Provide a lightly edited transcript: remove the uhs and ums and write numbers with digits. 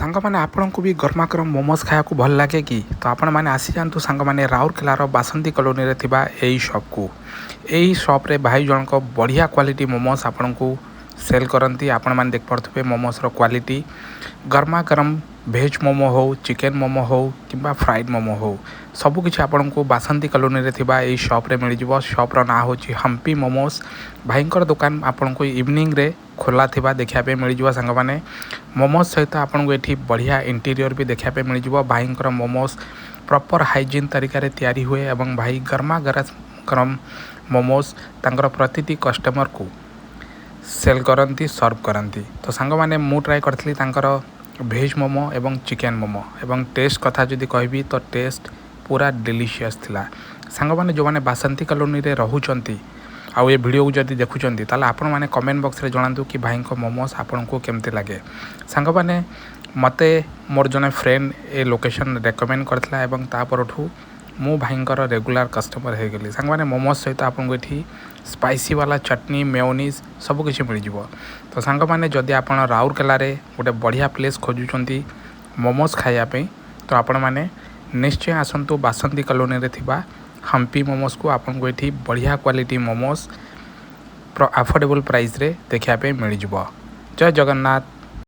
ସାଙ୍ଗମାନେ, ଆପଣଙ୍କୁ ବି ଗରମା ଗରମ ମୋମୋସ୍ ଖାଇବାକୁ ଭଲ ଲାଗେ କି? ତ ଆପଣମାନେ ଆସିଯାଆନ୍ତୁ ସାଙ୍ଗମାନେ, ରାଉରକେଲାର ବାସନ୍ତୀ କଲୋନୀରେ ଥିବା ଏଇ ସପ୍କୁ। ଏଇ ସପ୍ରେ ଭାଇ ଜଣକ ବଢ଼ିଆ କ୍ୱାଲିଟି ମୋମୋସ୍ ଆପଣଙ୍କୁ ସେଲ୍ କରନ୍ତି। ଆପଣମାନେ ଦେଖିପାରୁଥିବେ ମୋମୋସ୍ର କ୍ୱାଲିଟି। ଗରମା ଗରମ ଭେଜ୍ ମୋମୋ ହେଉ, ଚିକେନ୍ ମୋମୋ ହେଉ କିମ୍ବା ଫ୍ରାଏଡ଼୍ ମୋମୋ ହେଉ, ସବୁକିଛି ଆପଣଙ୍କୁ ବାସନ୍ତୀ କଲୋନୀରେ ଥିବା ଏଇ ସପ୍ରେ ମିଳିଯିବ। ସପ୍ର ନାଁ ହେଉଛି ହମ୍ପି ମୋମୋସ୍। ଭାଇଙ୍କର ଦୋକାନ ଆପଣଙ୍କୁ ଇଭିନିଂରେ ଖୋଲା ଥିବା ଦେଖିବା ପାଇଁ ମିଳିଯିବ। ସାଙ୍ଗମାନେ, ମୋମୋସ୍ ସହିତ ଆପଣଙ୍କୁ ଏଠି ବଢ଼ିଆ ଇଣ୍ଟେରିୟର ବି ଦେଖିବା ପାଇଁ ମିଳିଯିବ। ଭାଇଙ୍କର ମୋମୋସ୍ ପ୍ରପର୍ ହାଇଜିନ୍ ତରିକାରେ ତିଆରି ହୁଏ ଏବଂ ଭାଇ ଗରମା ଗରମ ମୋମୋସ୍ ତାଙ୍କର ପ୍ରତିଟି କଷ୍ଟମରକୁ ସେଲ୍ କରନ୍ତି, ସର୍ଭ କରନ୍ତି। ତ ସାଙ୍ଗମାନେ, ମୁଁ ଟ୍ରାଏ କରିଥିଲି ତାଙ୍କର ଭେଜ୍ ମୋମୋ ଏବଂ ଚିକେନ୍ ମୋମୋ ଏବଂ ଟେଷ୍ଟ କଥା ଯଦି କହିବି ତ ଟେଷ୍ଟ ପୁରା ଡେଲିସିୟସ୍ ଥିଲା। ସାଙ୍ଗମାନେ, ଯେଉଁମାନେ ବାସନ୍ତୀ କଲୋନୀରେ ରହୁଛନ୍ତି ଆଉ ଏ ଭିଡ଼ିଓକୁ ଯଦି ଦେଖୁଛନ୍ତି, ତାହେଲେ ଆପଣମାନେ କମେଣ୍ଟ ବକ୍ସରେ ଜଣାନ୍ତୁ କି ଭାଇଙ୍କ ମୋମୋସ୍ ଆପଣଙ୍କୁ କେମିତି ଲାଗେ। ସାଙ୍ଗମାନେ, ମୋତେ ମୋର ଜଣେ ଫ୍ରେଣ୍ଡ ଏ ଲୋକେସନ୍ ରେକମେଣ୍ଡ କରିଥିଲା ଏବଂ ତା ପରଠୁ ମୁଁ ଭାଇଙ୍କର ରେଗୁଲାର କଷ୍ଟମର ହେଇଗଲି। ସାଙ୍ଗମାନେ, ମୋମୋସ୍ ସହିତ ଆପଣଙ୍କୁ ଏଠି ସ୍ପାଇସି ବାଲା ଚଟନି, ମେୟୋନିଜ୍ ସବୁକିଛି ମିଳିଯିବ। ତ ସାଙ୍ଗମାନେ, ଯଦି ଆପଣ ରାଉରକେଲାରେ ଗୋଟେ ବଢ଼ିଆ ପ୍ଲେସ୍ ଖୋଜୁଛନ୍ତି ମୋମୋସ୍ ଖାଇବା ପାଇଁ, ତ ଆପଣମାନେ ନିଶ୍ଚୟ ଆସନ୍ତୁ ବାସନ୍ତୀ କଲୋନୀରେ ଥିବା ହମ୍ପି ମୋମୋସ୍କୁ। ଆପଣଙ୍କୁ ଏଠି ବଢ଼ିଆ କ୍ୱାଲିଟି ମୋମୋସ୍ ଆଫୋର୍ଡେବଲ୍ ପ୍ରାଇସ୍ରେ ଦେଖିବା ପାଇଁ ମିଳିଯିବ। ଜୟ ଜଗନ୍ନାଥ।